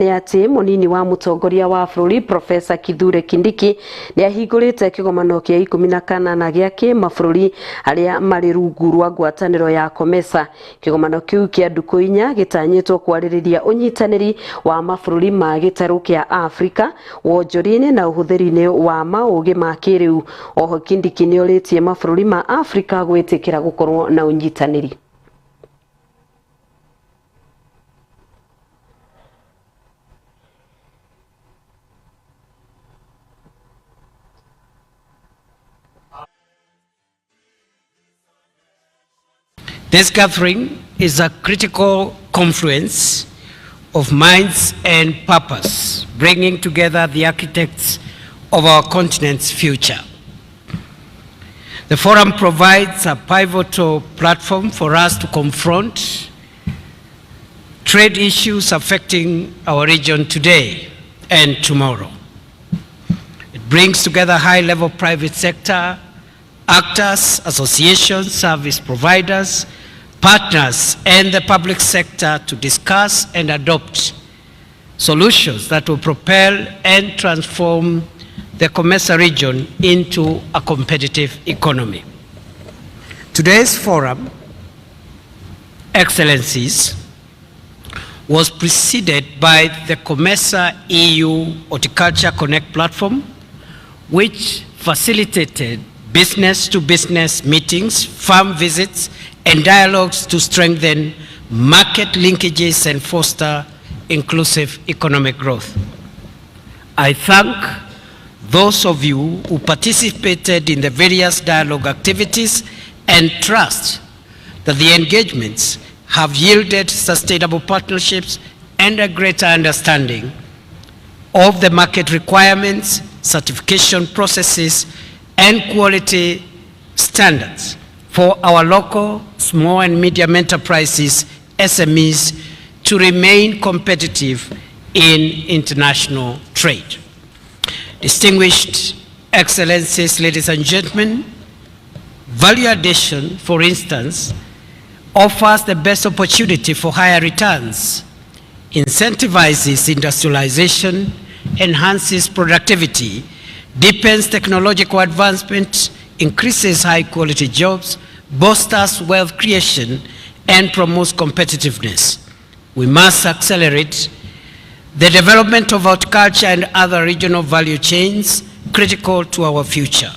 Nĩ atĩ mũnini wa mũtongoria wa bũrũri Profesa Kithure Kindiki nĩ ahingũrĩte kĩgomano kĩa 14 gĩa kĩmabũrũri arĩa marĩ rungu rwa ngwatanĩro ya COMESA. Kĩgomano kĩu kĩa ndukũ 4 gĩtanyĩtwo kwarĩrĩria ũnyitanĩri wa mabũrũri ma gĩtarũ kĩa Afrika wonjoria-inĩ na ũhũthĩri-inĩ wa maũgĩ ma kĩrĩu. Oho Kindiki nĩ orĩtie mabũrũri ma Afrika gwĩtĩkĩra gũkorwo na ũnyitanĩri. This gathering is a critical confluence of minds and purpose, bringing together the architects of our continent's future. The forum provides a pivotal platform for us to confront trade issues affecting our region today and tomorrow. It brings together high-level private sector actors, associations, service providers, partners, and the public sector to discuss and adopt solutions that will propel and transform the COMESA region into a competitive economy. Today's forum, Excellencies, was preceded by the COMESA EU Horticulture Connect platform, which facilitated business-to-business meetings, farm visits, and dialogues to strengthen market linkages and foster inclusive economic growth. I thank those of you who participated in the various dialogue activities and trust that the engagements have yielded sustainable partnerships and a greater understanding of the market requirements, certification processes, and quality standards for our local small and medium enterprises, SMEs, to remain competitive in international trade. Distinguished Excellencies, ladies and gentlemen, value addition, for instance, offers the best opportunity for higher returns, incentivizes industrialization, enhances productivity, deepens technological advancement, increases high-quality jobs, bolsters wealth creation, and promotes competitiveness. We must accelerate the development of horticulture and other regional value chains critical to our future.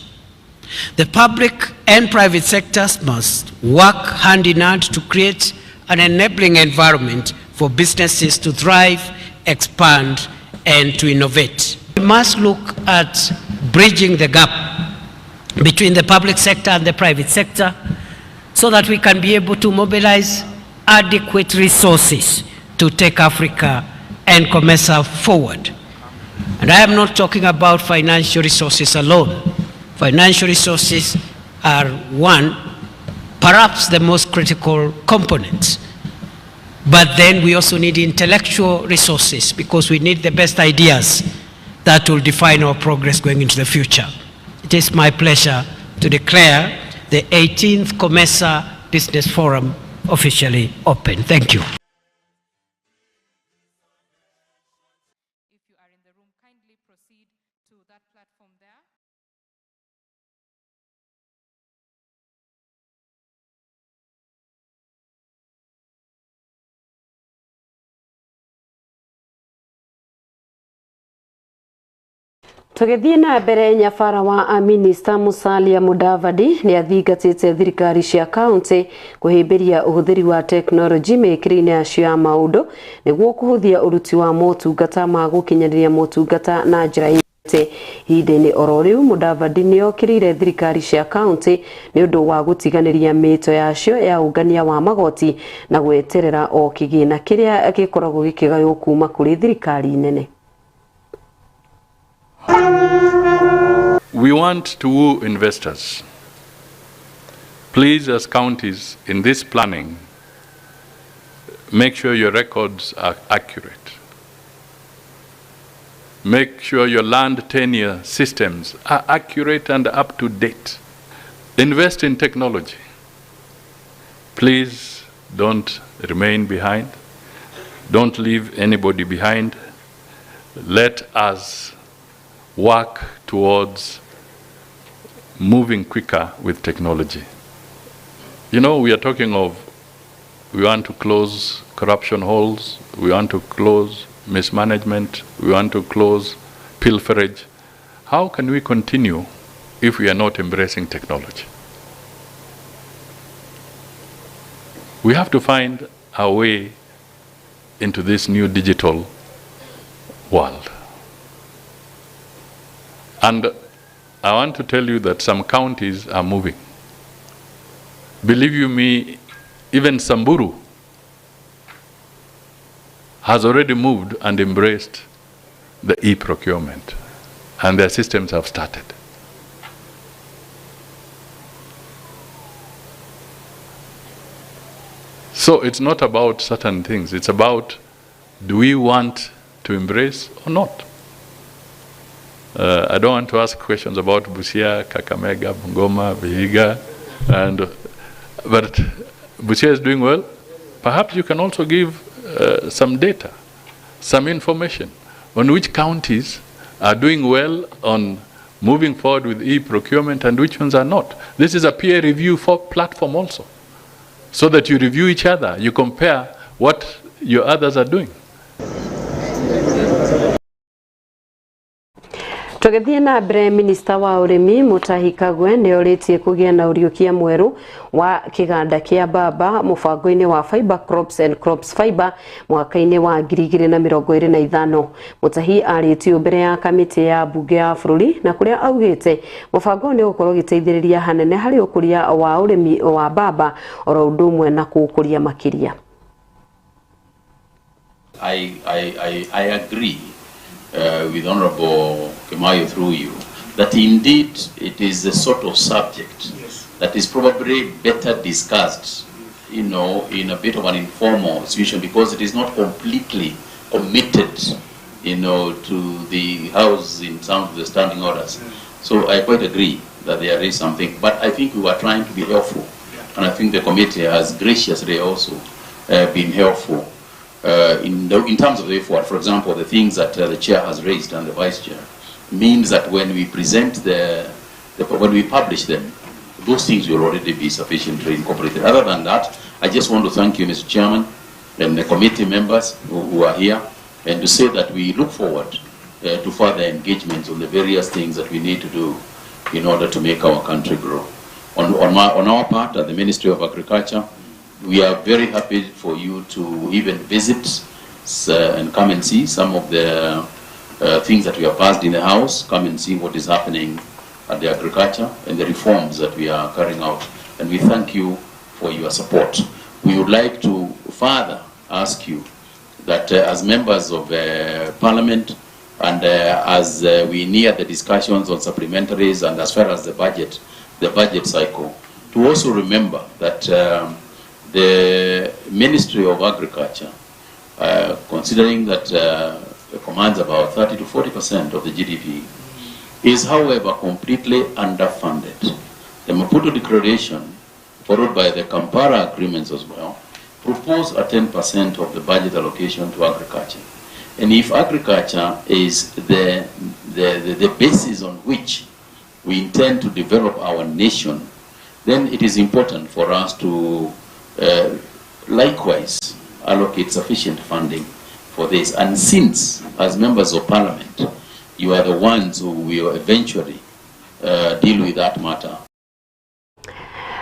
The public and private sectors must work hand in hand to create an enabling environment for businesses to thrive, expand, and to innovate. We must look at bridging the gap between the public sector and the private sector so that we can be able to mobilize adequate resources to take Africa and COMESA forward. And I am not talking about financial resources alone. Financial resources are one, perhaps the most critical component. But then we also need intellectual resources because we need the best ideas that will define our progress going into the future. It is my pleasure to declare the 18th COMESA Business Forum officially open. Thank you. If you are in the room, kindly proceed to that platform there. Tũgĩthiĩ na mbere, nyabara wa aminista Musalia Mudavadi nĩ athingatĩte thirikari cia kaunti kũhĩmbĩria ũhũthĩri wa tekinoronjĩ mĩkĩre-inĩ yacio ya maũndũ nĩguo kũhũthia ũruti wa motungata ma gũkinyanĩria motungata na njĩra ĩte. Ihinda-inĩ oro rĩu, Mudavadi nĩ okĩrĩire thirikari cia kaunti nĩ ũndũ wa gũtiganĩria mĩto yacio ya ũngania wa magoti na gweterera o kĩgĩna kĩrĩa gĩkoragwo gĩkĩgaywo kuma kũrĩ thirikari nene. We want to woo investors. Please, as counties, in this planning, make sure your records are accurate. Make sure your land tenure systems are accurate and up to date. Invest in technology. Please don't remain behind. Don't leave anybody behind. Let us work towards moving quicker with technology. You know, we are talking of we want to close corruption holes, we want to close mismanagement, we want to close pilferage. How can we continue if we are not embracing technology? We have to find our way into this new digital world. And I want to tell you that some counties are moving. Believe you me, even Samburu has already moved and embraced the e-procurement, and their systems have started. So it's not about certain things, it's about do we want to embrace or not? I don't want to ask questions about Busia, Kakamega, Bungoma, Vihiga, but Busia is doing well. Perhaps you can also give some data, some information on which counties are doing well on moving forward with e-procurement and which ones are not. This is a peer review for platform also, so that you review each other, you compare what your others are doing. Tũgĩthiĩ na mbere, minista wa ũrĩmi Mutahi Kagwe nĩ orĩtie kũgĩa na ũriũkia mwerũ wa kĩganda kĩa mbamba mũbango-inĩ wa Fiber Crops and Crops Fiber mwaka-inĩ wa 2025. Mutahi arĩtio mbere ya kamĩtĩ ya mbunge ya bũrũri na kũrĩa augĩte mũbango nĩ ũgũkorwo ũgĩteithĩrĩria hanene harĩ ũkũria wa ũrĩmi wa mbamba oro ũndũ ũmwe na kũũkũria makĩria. I agree with Honorable Kimayo through you that indeed it is the sort of subject that is probably better discussed, you know, in a bit of an informal situation, because it is not completely committed, you know, to the House in terms of the standing orders. So I quite agree that there is something, but I think we were trying to be helpful, and I think the committee has graciously also been helpful. In terms of the way forward. For example, the things that the chair has raised and the vice chair means that when we present when we publish them, those things will already be sufficiently incorporated. Other than that, I just want to thank you, Mr. Chairman, and the committee members who are here, and to say that we look forward to further engagements on the various things that we need to do in order to make our country grow. On our part, at the Ministry of Agriculture, we are very happy for you to even visit and come and see some of the things that we have passed in the House, come and see what is happening at the agriculture and the reforms that we are carrying out. And we thank you for your support. We would like to further ask you that as members of Parliament and as we near the discussions on supplementaries and as far as the budget cycle, to also remember that the Ministry of Agriculture, considering that it commands about 30 to 40% of the GDP, is however completely underfunded. The Maputo Declaration, followed by the Kampala agreements as well, propose a 10% of the budget allocation to agriculture. And if agriculture is the basis on which we intend to develop our nation, then it is important for us to likewise allocate sufficient funding for this. And since, as members of Parliament, you are the ones who will eventually deal with that matter.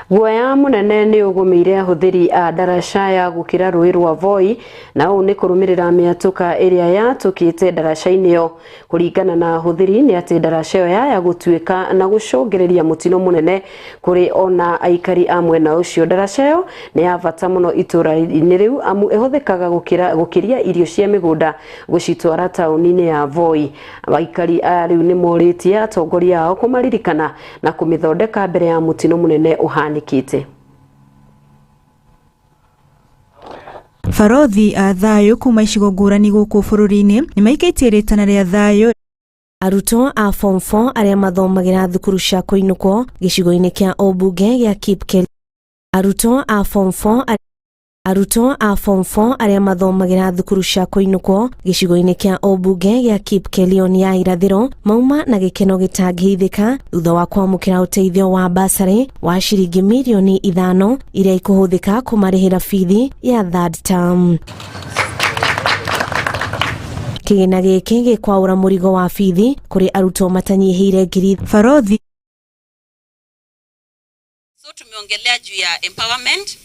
Guoya munene ni ugumiire ahuthiri a ndaraca ya gukira rui rwa Voi na uu ni kurumirira miatuka iria yatukite ndaraca-ini iyo. Kuringana na ahuthiri ni ati ndaraca iyo yaya gutuika na gucungiriria mutino munene kuri ona aikari a mwena ucio. Ndaraca iyo ni ya bata muno itura-ini riu amu ihuthikaga gukiria irio cia migunda gucitwara tauni-ini ya Voi. Aikari a riu ni moritie atongoria ao kumaririkana na kumithondeka mbere ya mutino munene uhanikite. Barothi a thayũ kuma icigo ngũrani gũkũ bũrũri-inĩ nĩmaikĩtie rĩtana rĩa thayũ. Arutwo a form 4 arĩa mathomagĩra thukuru cia kũinũkwo gĩcigo-inĩ kĩa ũmbunge gĩa Kipkel. Arutwo a form 4 Arutwo a form 4 arĩa mathomagĩra thukuru cia kũinũkwo gĩcigo-inĩ kĩa ũmbunge gĩa Kipkelion ya irathĩro mauma na gĩkeno gĩtangĩhithĩka thutha wa kwamũkĩra ũteithio wa basarĩ wa ciringi mirioni 5 iria ikũhũthĩka kũmarĩhĩra bithi ya third term. Kĩgĩna gĩkĩ gĩkwaũra mũrigo wa bithi kũrĩ arutwo matanyihĩire ngiri Barothi. So tumeongelea juu ya empowerment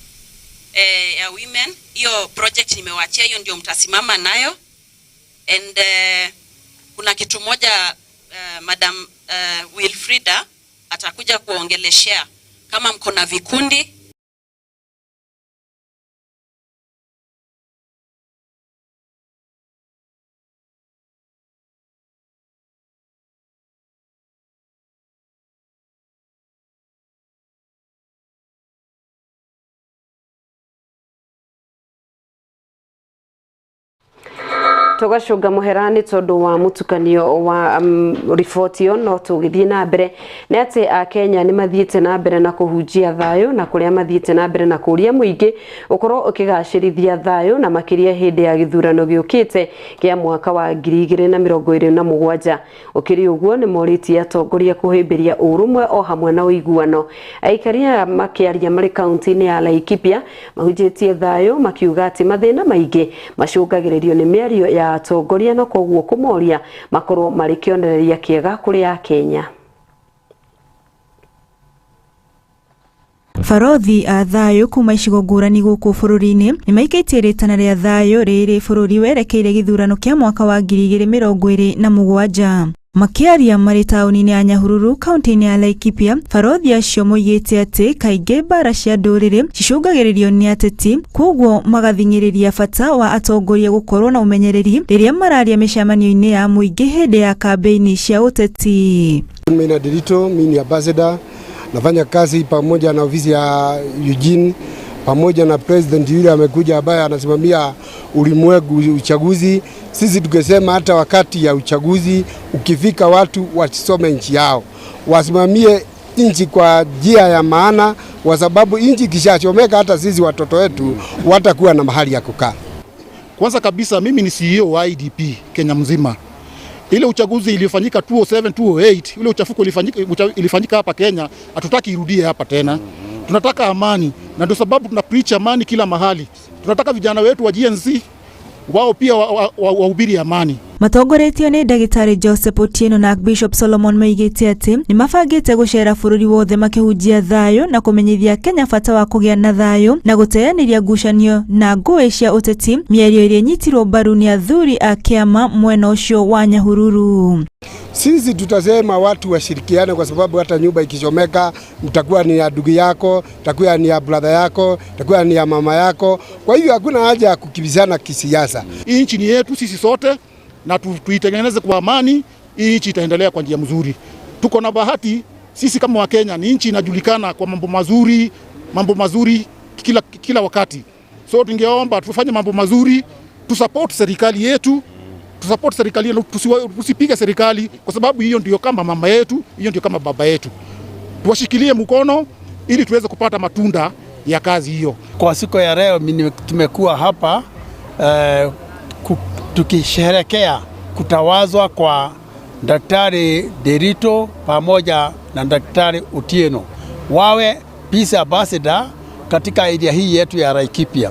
ya women. Hiyo project nimewachia, hiyo ndio mtasimama nayo. And kuna kitu moja Madam Wilfrida atakuja kuongeleshea kama mko na vikundi. Tugacunga muhera ni tondu wa mutukanio wa riboti ĩyo, no tũgĩthiĩ na mbere nĩ atĩ akenya nĩ mathiĩte na mbere na kũhunjia thayũ na kũrĩa mathiĩte na mbere na kũria mũingĩ ũkorwo ũkĩgacĩrithia thayũ na makĩria hĩndĩ ya gĩthurano gĩũkĩte kĩa mwaka wa 2027. Ũkĩrĩ ũguo nĩ morĩtie atongoria kũhĩmbĩria ũrũmwe o hamwe na ũiguano. Aikari aya makĩaria marĩ kaunti-inĩ ya Laikipia mahunjĩtie thayũ makiuga atĩ mathĩna maingĩ macũngagĩrĩrio nĩ mĩario ya atongoria na koguo kũmoria makorwo marĩ kĩonereria kĩega kũrĩ akenya. Barothi a thayũ kuma icigo ngũrani gũkũ bũrũri-inĩ nĩmaikĩtie rĩtana rĩa thayũ rĩrĩ bũrũri werekeire gĩthurano kĩa mwaka wa 2027. Makĩaria marĩ taũni-inĩ ya Nyahururu kaunti-inĩ ya Laikipia, barothi acio moigĩte atĩ kaingĩ mbara cia ndũrĩrĩ cicũngagĩrĩrio nĩ ateti, kwoguo magathing'ĩrĩria bata wa atongoria gũkorwo na ũmenyereri rĩrĩa mararia mĩcemanio-inĩ ya mũingĩ hĩndĩ ya kambĩini cia ũteti. Mimi Dirito, mimi ni ambassador, nafanya kazi pamoja na ofisi ya Eugene pamoja na president yule amekuja ambaye anasimamia ulimwengu uchaguzi. Sisi tukisema hata wakati ya uchaguzi ukifika, watu wasisome nchi yao, wasimamie nchi kwa njia ya maana, kwa sababu nchi ikishachomeka hata sisi watoto wetu watakuwa na mahali ya kukaa. Kwanza kabisa mimi ni CEO wa IDP Kenya mzima. Ile uchaguzi iliyofanyika 2007 2008, ile uchafuko ilifanyika hapa Kenya, hatutaki irudie hapa tena. Tunataka amani, na ndio sababu tuna preach amani kila mahali. Tunataka vijana wetu wa GNC wao pia wahubiri amani. Matongoretio nĩ ndagĩtarĩ Joseph Otieno na Bishop Solomon moigĩte atĩ nĩmabangĩte gũcera bũrũri wothe makĩhunjia thayũ na kũmenyithia Kenya bata wa kũgĩa na thayũ na gũteanĩria ngucanio na ngũĩ cia ũteti, mĩario ĩrĩa ĩnyitirwo mbaru nĩ athuri a kĩama mwena ũcio wa Nyahururu. Sisi tutasema watu washirikiane, kwa sababu hata nyumba ikichomeka mtakuwa ni ya ndugu yako, itakuwa ni ya brother yako, itakuwa ni ya mama yako. Kwa hivyo hakuna haja ya kukimbizana kisiasa. Hii nchi ni yetu sisi sote na tuitengeneze kwa amani. Hii nchi itaendelea kwa njia mzuri. Tuko na bahati sisi kama Wakenya, ni nchi inajulikana kwa mambo mazuri kila wakati. So tungeomba tufanye mambo mazuri, tusupport serikali yetu, tusipige serikali kwa sababu hiyo ndio kama mama yetu, hiyo ndio kama baba yetu. Tuwashikilie mkono ili tuweze kupata matunda ya kazi hiyo. Kwa siku ya leo tumekuwa hapa tukisherehekea kutawazwa kwa Daktari Derito pamoja na Daktari Otieno wawe peace ambassador katika area hii yetu ya Laikipia.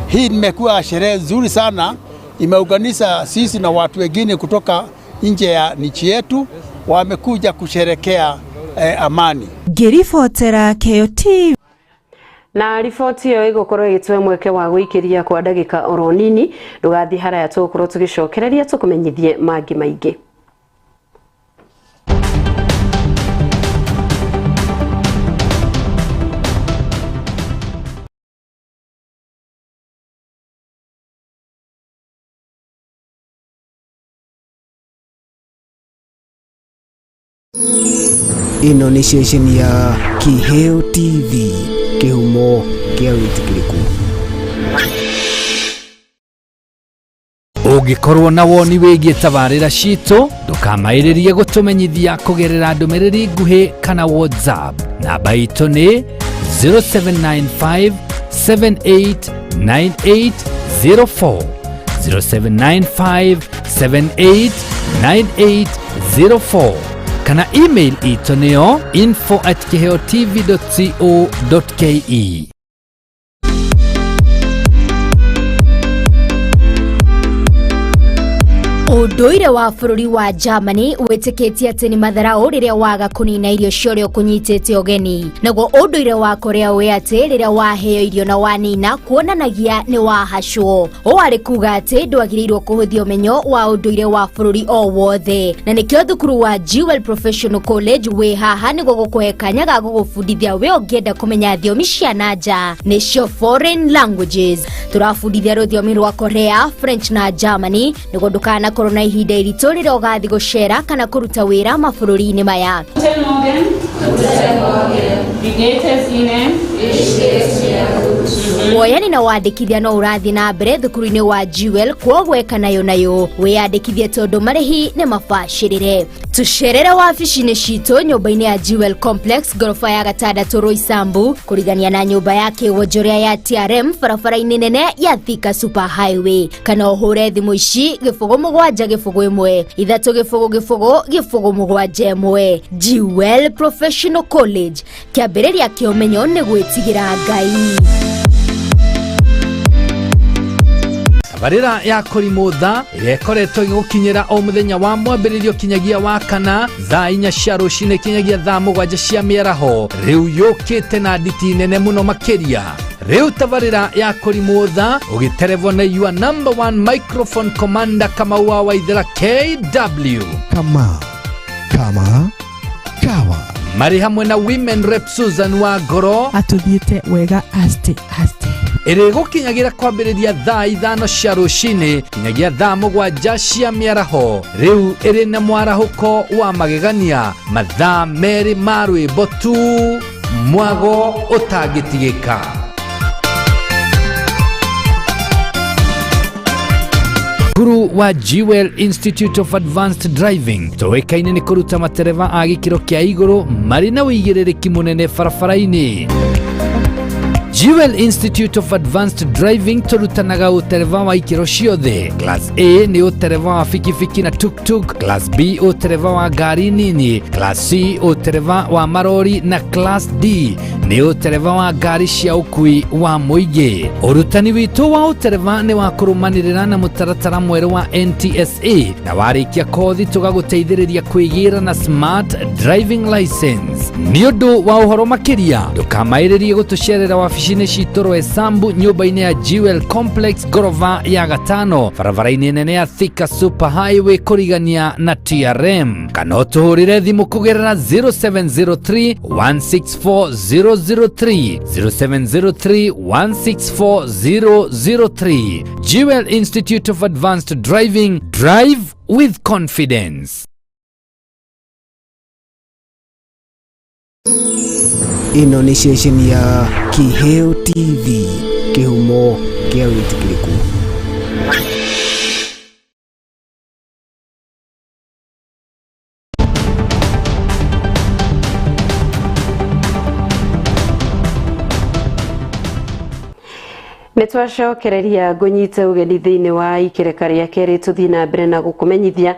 Hii imekuwa sherehe nzuri sana, imeunganisha sisi na watu wengine kutoka nje ya nchi yetu, wamekuja kusherekea amani. Ngĩribotera Keo TV. Na riboti ĩyo ĩgũkorwo ĩgĩtũhe mweke wa gũikĩria kwa ndagĩka oro nini. Ndũgathiĩ haraya, tũgũkorwo tũgĩcokereria tũkũmenyithie mangĩ maingĩ. Ĩno nĩ ceceni ya Kiheo TV, kĩhumo kĩa wĩtĩkĩrĩku. Ũngĩkorwo na woni wĩgiĩ tabarĩra citũ, ndũkamaĩrĩrie gũtũmenyithia kũgerera ndũmĩrĩri nguhĩ kana WhatsApp. Namba itũ nĩ 0795 78 9804 0795 78 9804 kana email itũ nĩyo info at kiheo tv co ke. Ũndũire wa bũrũri wa Germany wĩtĩkĩtie atĩ nĩ matharaũ rĩrĩa waga kũnina irio cia ũrĩa ũkũnyitĩte ũgeni. Naguo ũndũire wa Korea wĩ atĩ rĩrĩa waheo irio na wanina kuonanagia nĩ wahacwo. Ũũ arĩ kuga atĩ ndwagĩrĩirwo kũhũthia ũmenyo wa ũndũire wa bũrũri o wothe. Na nĩkĩo thukuru wa Jewel Professional College wĩ haha nĩguo gũkũhe kanya ga gũgũbundithia we ũngĩenda kũmenya thiomi cia na nja nĩcio foreign languages. Tũrabundithia rũthiomi rwa Korea, French na Germany nĩguo ndũkanakorwo na ihinda iritũ rĩrĩa ũgathiĩ gũcera kana kũruta wĩra mabũrũri-inĩ maya. Guten Morgen. Guten Morgen. Wie geht es Ihnen? Ich geht's mir gut. Woyani na wandĩkithia no ũrathiĩ na mbere thukuru-inĩ wa Jewel kwoguo eka nayo nayo wĩyandĩkithie tondũ marĩhi nĩ mabacĩrĩre. Tũcerere wabici-inĩ citũ nyũmba-inĩ ya Jewel Complex ngoroba ya gatandatũ Roysambu kũrigania na nyũmba ya kĩwonjoria ya TRM barabara-inĩ nene ya Thika Super Highway kana ũhũre thimũ ici 0 7 0 1 3 0 0 0 7 1. Jewel Professional College, kĩambĩrĩria kĩa ũmenyo nĩ gwĩtigĩra Ngai. Tabarĩra ya kũrimũ tha ĩrĩa ĩkoretwo ĩgĩgũkinyĩra o mũthenya wa mwambĩrĩrio kinyagia wa kana thaa 4 cia rũcinĩ kinyagia thaa 7 cia mĩaraho rĩu yũkĩte na nditi nene mũno makĩria. Rĩu tabarĩra ya kũrimũ tha ũgĩterevwo na your number one microphone commander Kamau wa Waithera KW. Kama kama kawa. Marĩ hamwe na women rep Susan wa Ngoro atũthiĩte wega aste aste. Ĩrĩgũkinyagĩra kwambĩrĩria thaa 5 cia rũcinĩ kinyagia thaa 7 cia mĩaraho. Rĩu ĩrĩ na mwarahũko wa magegania mathaa 2 ma rwĩmbo tu mwago ũtangĩtigĩka. Cukuru wa Jewel Institute of Advanced Driving tũĩkaine nĩ kũruta matereba a gĩkĩro kĩa igũrũ marĩ na ũigĩrĩrĩki mũnene barabara-inĩ. Jewel Institute of Advanced Driving tũrutanaga ũtereba wa ikĩro ciothe. Class A nĩ ũtereba wa bikibiki na tuktuk, Class B ũtereba wa ngari nini, Class C ũtereba wa marori na Class D nĩ ũtereba wa ngari cia ũkui wa mũingĩ. Ũrutani witũ wa ũtereba nĩ wa kũrũmanĩrĩra na mũtaratara mwerũ wa NTSA na warĩkia kothi tũgagũteithĩrĩria kwĩgĩra na smart driving license. Nĩ ũndũ wa ũhoro makĩria ndũkamaĩrĩrie gũtũcerera wabici-inĩ citũ Roysambu nyũmba-inĩ ya Jewel Complex ngoroba ya gatano barabara-inĩ nene ya Thika Super Highway kũrigania na TRM kana ũtũhũrĩre thimũ kũgerera 0703 164 003 0703 164 003. Jewel Institute of Advanced Driving, drive with confidence. Ĩno nĩ ceceni ya Kiheo TV, kĩhumo kĩa wĩtĩkĩrĩku. Nĩ twacokereria ngũnyite ũgeni thĩinĩ wa ikereka rĩa kerĩ tũthiĩ na mbere na gũkũmenyithia.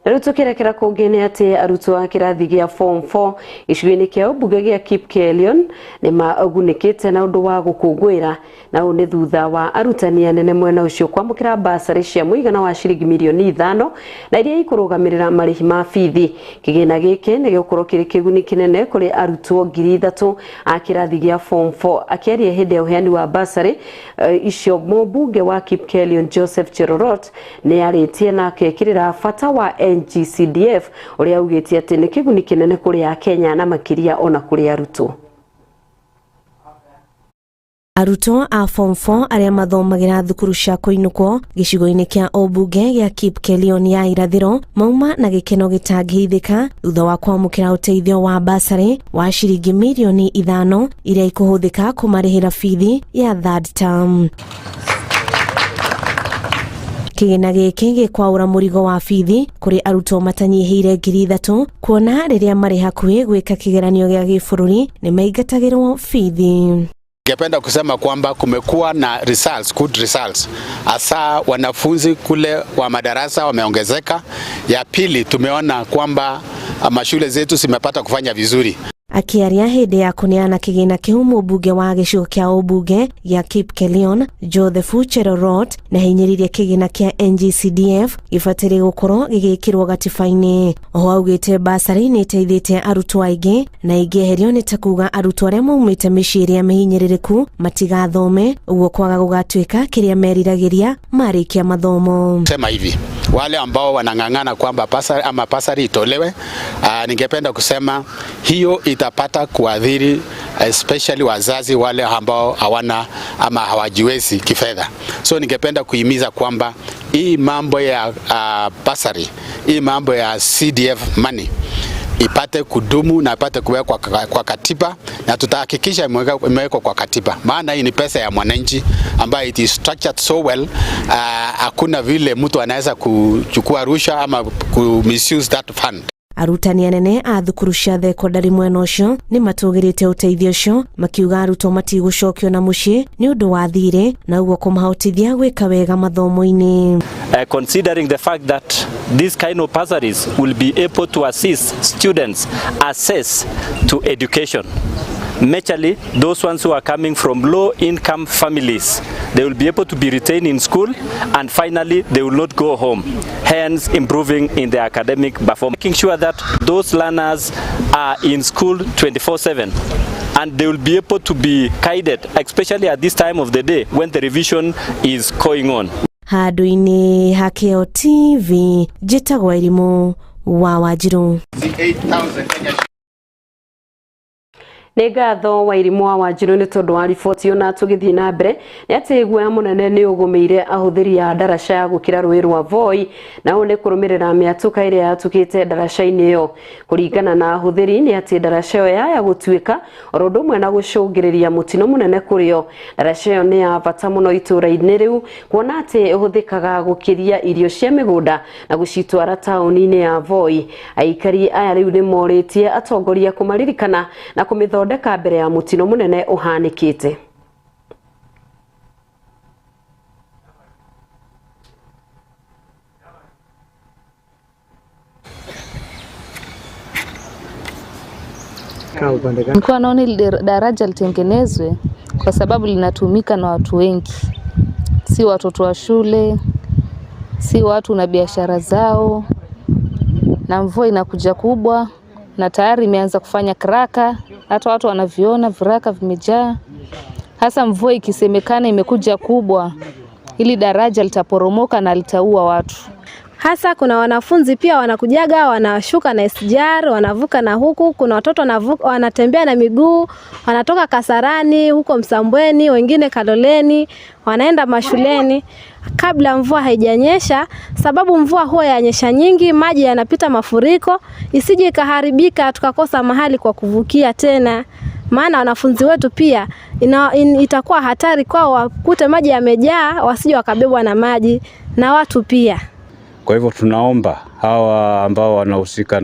Na rĩu tũkĩrekera kũngĩ nĩ atĩ arutwo a kĩrathi gĩa form 4 gĩcigo-inĩ kĩa ũmbunge gĩa Kipkelion nĩ magunĩkĩte na ũndũ wa gũkũngũĩra, na ũũ nĩ thutha wa arutani anene mwena ũcio kwamũkĩra basarĩ cia mũigana wa ciringi mirioni 5 na iria ikũrũgamĩrĩra marĩhi ma bithi. Kĩgĩna gĩkĩ nĩ gĩgũkorwo kĩrĩ kĩguni kĩnene kũrĩ arutwo 3,000 a kĩrathi gĩa form 4. Akĩaria hĩndĩ ya ũheani wa basarĩ icio, mũmbunge wa Kipkelion Joseph Cherorot nĩ arĩtie na akekĩrĩra bata wa NGCDF ũrĩa augĩte atĩ nĩ kĩguni kĩnene kũrĩ Akenya na makĩria ona kũrĩ arutwo. Arutwo a form 4 arĩa mathomagĩra thukuru cia kũinũkwo gĩcigo-inĩ kĩa ũmbunge gĩa Kipkelion ya irathĩro mauma na gĩkeno gĩtangĩhithĩka thutha wa kwamũkĩra ũteithio wa basarĩ wa ciringi mirioni 5 iria ikũhũthĩka kũmarĩhĩra bithi ya third term. Kĩgĩna gĩkĩ gĩkwaũra mũrigo wa bithi kũrĩ arutwo matanyihĩire 3,000 kuona rĩrĩa marĩ hakuhĩ gwĩka kĩgeranio gĩa gĩbũrũri nĩ maingatagĩrwo bithi. Ningependa kusema kwamba kumekuwa na results, good results, hasa wanafunzi kule wa madarasa wameongezeka. Ya pili, tumeona kwamba mashule zetu zimepata kufanya vizuri. Akiaria hĩndĩ ya kũneana kĩgĩna kĩu mũmbunge wa gĩcigo kĩa ũmbunge gĩa Kipkelion Joseph Cherorot na hinyĩrĩirie kĩgĩna kĩa NGCDF gĩbataire gũkorwo gĩgĩkĩrwo gatiba-inĩ. Oho augĩte basarĩ nĩ ĩteithĩtie arutwo aingĩ na ĩngĩeherio nĩ ta kuga arutwo arĩa maumĩte mĩciĩ ĩrĩa mĩhinyĩrĩrĩku matigathome, ũguo kwaga gũgatuĩka kĩrĩa meriragĩria marĩkia mathomo. Sema hivi, wale ambao wanang'ang'ana kwamba basari ama basari itolewe, ningependa kusema hiyo itapata kuadhiri especially wazazi wale ambao hawana ama hawajiwezi kifedha. So ningependa kuhimiza kwamba hii mambo ya basari, hii mambo ya CDF money ipate kudumu na ipate kuwekwa kwa katiba, na tutahakikisha imewekwa kwa katiba, maana hii ni pesa ya mwananchi ambayo it is structured so well. Hakuna vile mtu anaweza kuchukua rushwa ama ku misuse that fund. Arutani anene a thukuru cia thekondarĩ mwena ũcio nĩ matũgĩrĩte ũteithio ũcio makiuga arutwo matigũcokio na mũciĩ nĩ ũndũ wa thirĩ na ũguo kũmahotithia gwĩka wega mathomo-inĩ. Considering the fact that these kind of bursaries will be able to assist students access to education. Majorly, those ones who are coming from low-income families, they will be able to be retained in school, and finally, they will not go home, hence improving in their academic performance. Making sure that those learners are in school 24/7, and they will be able to be guided, especially at this time of the day when the revision is going on. Handũ-inĩ ha Kĩo TV, njĩtagwo Irimũ wa Wanjirũ. Nĩ ngatho wa Irimũ wa Wanjirũ nĩ tondũ wa riboti ona tũgĩthiĩ na mbere nĩ atĩ guoya mũnene nĩ ũgũmĩire ahũthĩri a ndaraca ya gũkĩra rũĩ rwa Voi, na ũũ nĩ kũrũmĩrĩra mĩatũka ĩrĩa yatũkĩte ndaraca-inĩ ĩyo. Kũringana na ahũthĩri nĩ atĩ ndaraca ĩyo yaya gũtuĩka oro ũndũ ũmwe na gũcũngĩrĩria mũtino mũnene kũrĩ o. Ndaraca ĩyo nĩ ya bata mũno itũũra-inĩ rĩu kuona atĩ ĩhũthĩkaga gũkĩria irio cia mĩgũnda na gũcitwara taũni-inĩ ya Voi. Aikari aya rĩu nĩ morĩtie atongoria kũmaririkana na kũmĩthondeka mbere ya mũtino mũnene ũhanĩkĩte. Nilikuwa naona ili daraja litengenezwe kwa sababu linatumika na watu wengi, si watoto wa shule, si watu na biashara zao, na mvua inakuja kubwa na tayari imeanza kufanya kraka, hata watu wanaviona viraka vimejaa. Hasa mvua ikisemekana imekuja kubwa, ili daraja litaporomoka na litaua watu. Hasa kuna wanafunzi pia wanakujaga, wanashuka na SGR, wanavuka na huku, kuna watoto wanatembea na miguu, wanatoka Kasarani, huko Msambweni, wengine Kaloleni, wanaenda mashuleni kabla mvua haijanyesha, sababu mvua huwa yanyesha nyingi, maji yanapita mafuriko, isije ikaharibika tukakosa mahali kwa kuvukia tena. Maana wanafunzi wetu pia itakuwa hatari kwao wakute maji yamejaa, wasije wakabebwa na maji na watu pia. Kwa hivyo tunaomba hawa ambao wanahusika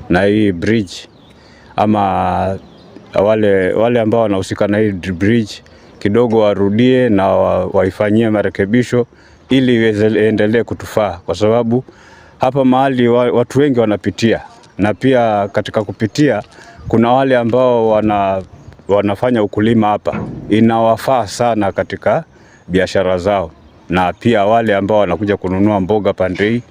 na hii bridge ama wale ambao wanahusika na hii bridge kidogo warudie na waifanyie marekebisho ili iendelee kutufaa, kwa sababu hapa mahali watu wengi wanapitia, na pia katika kupitia kuna wale ambao wanafanya ukulima hapa, inawafaa sana katika biashara zao, na pia wale ambao wanakuja kununua mboga pande hii.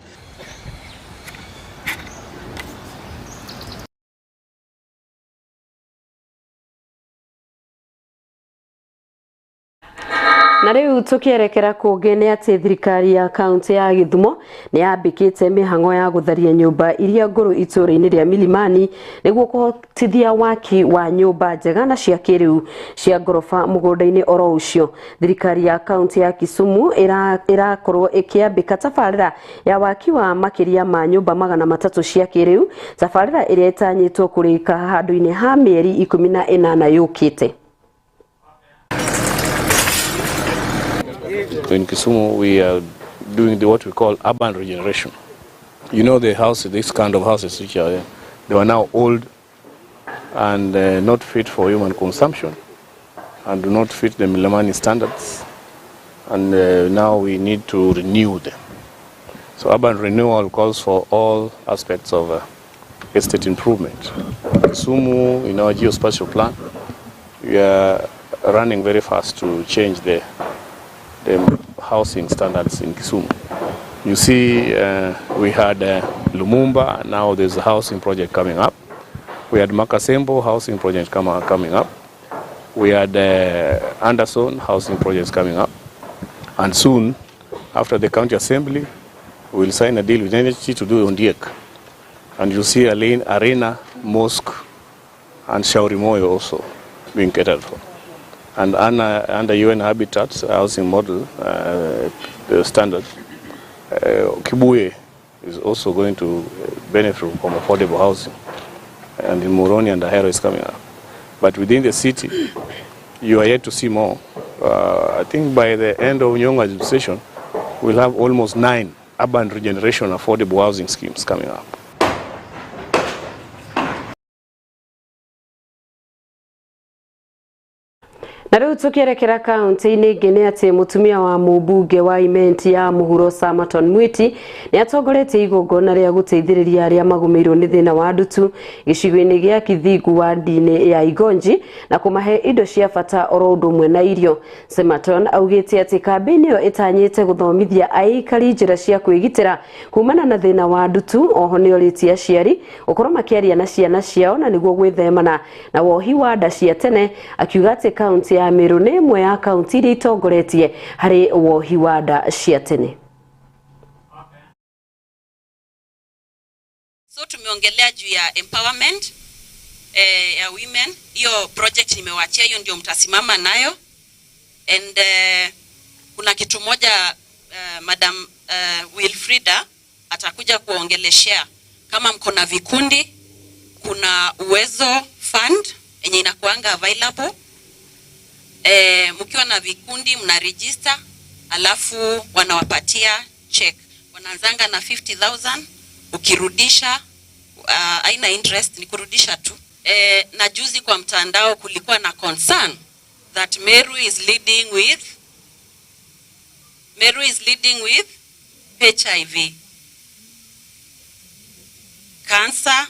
Na rĩu tũkĩerekera kũngĩ nĩ atĩ thirikari ya kaunti ya Gĩthumo nĩ yambĩkĩte mĩhang'o ya gũtharia nyũmba iria ngũrũ itũũra-inĩ rĩa Milimani nĩguo kũhotithia waki wa nyũmba njega na cia kĩrĩu cia ngoroba mũgũnda-inĩ oro ũcio. Thirikari ya kaunti ya Kisumu ĩrakorwo ĩkĩambĩka tabarĩra ya waki wa makĩria ma nyũmba 300 cia kĩrĩu, tabarĩra ĩrĩa ĩtanyĩtwo kũrĩka handũ-inĩ ha mĩeri 18 yũkĩte. In Kisumu, we are doing what we call urban regeneration. You know, the houses, these kind of houses which are there, they are now old and not fit for human consumption. and do not fit the Milimani standards, and now we need to renew them. So urban renewal calls for all aspects of estate improvement. Kisumu, in our geospatial plan, we are running very fast to change the housing standards in Kisumu. You see, we had Lumumba, now there's a housing project coming up. We had Makasembo housing project coming up. We had Anderson housing projects coming up. And soon, after the county assembly, we'll sign a deal with NHT to do Ondiek. And you'll see Arena, Mosque, and Shauri Moyo also being catered for. And under UN Habitat housing model the standard, Kibuye is also going to benefit from affordable housing. And in Moroni and Ahero is coming up. But within the city, you are yet to see more. I think by the end of Nyong'o administration, we'll have almost 9 urban regeneration affordable housing schemes coming up. Na riu tukierekera kaunti-inĩ ĩngĩ nĩ atĩ mũtumia wa mũmbunge wa Imenti ya mũhuro Samaton Mwiti nĩ atongoretie igongona rĩa gũteithĩrĩria arĩa magũmĩirwo nĩ thĩna wa ndutu gĩcigo-inĩ gĩa Kithingu wadi-inĩ ya Igonji na kũmahe indo cia bata oro ũndũ ũmwe na irio. Samaton augĩte atĩ kambĩini ĩyo ĩtanyĩte gũthomithia aikari njĩra cia kwĩgitĩra kumana na thĩna wa ndutu. Oho nĩ orĩtie aciari gũkorwo makĩaria na ciana ciao na nĩguo gwĩthemana na wohi wa nda cia tene, akiuga atĩ kaunti ya Meru nĩ ĩmwe ya kaunti iria itongoretie harĩ wohi wa nda cia tene. So tumeongelea juu ya empowerment ya women. Hiyo project nimewachia, hiyo ndio mtasimama nayo. And kuna kitu moja Madam Wilfrida atakuja kuongeleshea. Kama mko na vikundi, kuna Uwezo Fund yenye inakuanga available. Mkiwa na vikundi mna register, alafu wanawapatia check. Wanaanzanga na 50,000, ukirudisha haina interest, ni kurudisha tu. Na juzi kwa mtandao kulikuwa na concern that Meru is leading with HIV, cancer,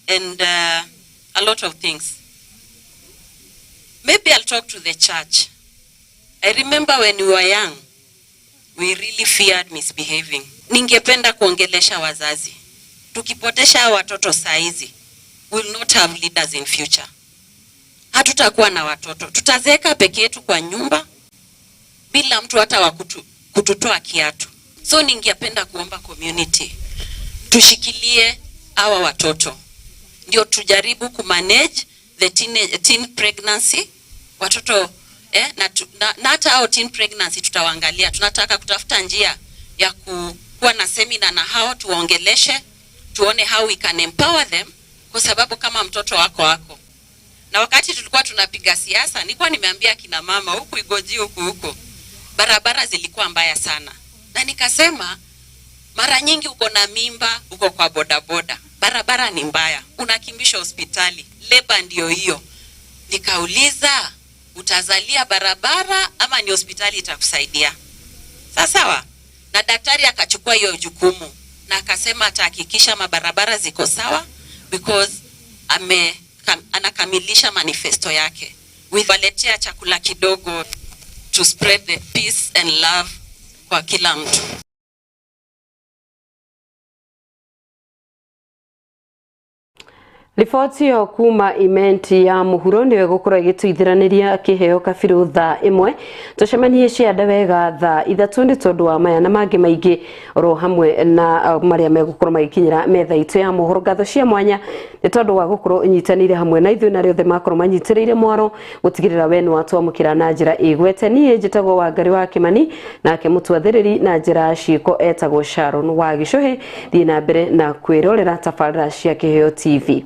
and a lot of things. Maybe I'll talk to the church. I remember when we were young, we really feared misbehaving. Ningependa kuongelesha wazazi. Tukipotesha watoto saizi, we'll not have leaders in future. Hatutakuwa na watoto. Tutazeeka peke yetu kwa nyumba bila mtu hata wa kututoa kiatu. So ningependa kuomba community, tushikilie hawa watoto. Ndio tujaribu kumanage the teen pregnancy. Watoto na hata hao teen pregnancy tutawaangalia. Tunataka kutafuta njia ya kuwa na semina na hao, tuwaongeleshe, tuone how we can empower them, kwa sababu kama mtoto wako. Na wakati tulikuwa tunapiga siasa, nilikuwa nimeambia kina mama huku Igoji huku barabara zilikuwa mbaya sana. Na nikasema mara nyingi uko na mimba, uko kwa bodaboda, barabara ni mbaya, unakimbishwa hospitali, leba ndio hiyo. Nikauliza, utazalia barabara ama ni hospitali itakusaidia? Sawa? Na daktari akachukua hiyo jukumu na akasema atahakikisha mabarabara ziko sawa because anakamilisha manifesto yake. Waletea chakula kidogo to spread the peace and love kwa kila mtu. Riboti yo kuma Imenti ya muhuro niwe gukorwo igituithiraniria kiheo kabiru thaa imwe. Tucemanie cianda wega thaa ithatu ni tondu wa maya na mangi maingi oro hamwe na maria megukorwo magikinyira metha itu ya muhuro. Ngatho cia mwanya ni tondu wa gukorwo inyitanire hamwe na ithuĩ na arĩa othe makorwo manyitĩrĩire mwaro gutigirira we ni watwamũkĩra na njĩra ĩgwete. Niĩ njĩtagwo Wangari wa Kimani, nake mũtwathĩrĩri na njĩra ya ciĩko etagwo Sharon wa Gĩcũhĩ. Thiĩ na mbere na kwĩrorera tabarĩra cia Kĩheo TV.